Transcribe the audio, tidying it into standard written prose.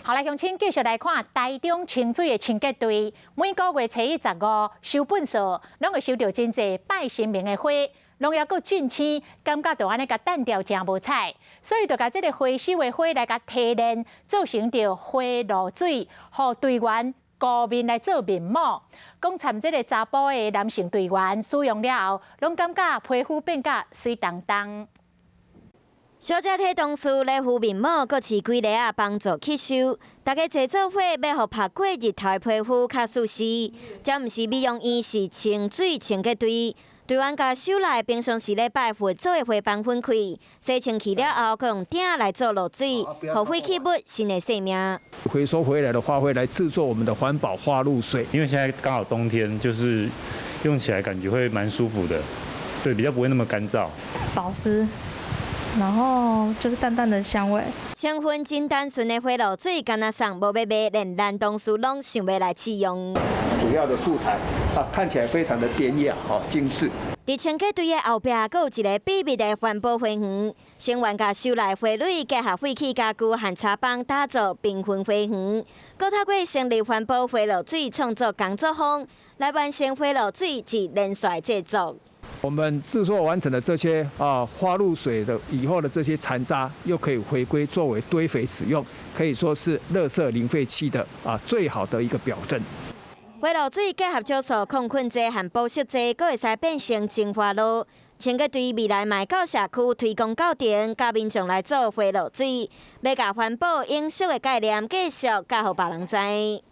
好來，鄉親繼續來看台中清水的清潔隊，每個月初一十五收糞掃，攏會收著真濟拜神明的花，攏猶閣俊青，感覺就按呢共擲掉誠無彩，所以就共這个回收的花來共提煉，做成著花露水，予隊員敷面來做面膜。講參這个查埔的男性隊員使用了後，攏感覺皮膚變甲媠當當。小姐替同事來敷面膜，閣飼幾粒仔幫助吸收。大家坐做伙欲予曝過日頭的皮膚較舒適。這毋是美容院，是清水清潔隊。隊員共收來平常時咧拜佛祖的花瓣粉塊，洗清氣了後，閣用鼎來做露水，予廢棄物新的生命。回收回來的花卉來製作我們的環保花露水。因為現在剛好冬天，就是用起來感覺會蠻舒服的，對，比較不會那麼乾燥。保濕。然後就是淡淡的香味。成分真單純的花露水，敢若送無欲賣，連男同事攏想欲來試用。主要的素材啊，看起來非常的典雅、哦精緻。佇清潔隊的後壁，閣有一个秘密的環保花園，成員共收來花蕊結合廢棄家具和插枋打造繽紛花園，閣透過成立環保花露水創作工作坊，來完成花露水一連串製作。我們製作完成的這些啊花露水的以後的這些殘渣，又可以回歸作為堆肥使用，可以說是垃圾零廢棄的啊最好的一個表證。花露水結合酵素抗菌劑和保濕劑，閣會使變成精華露。清潔隊未來嘛會到社區推廣教程，教民眾來做花露水，欲共環保永續的概念繼續教予別人知。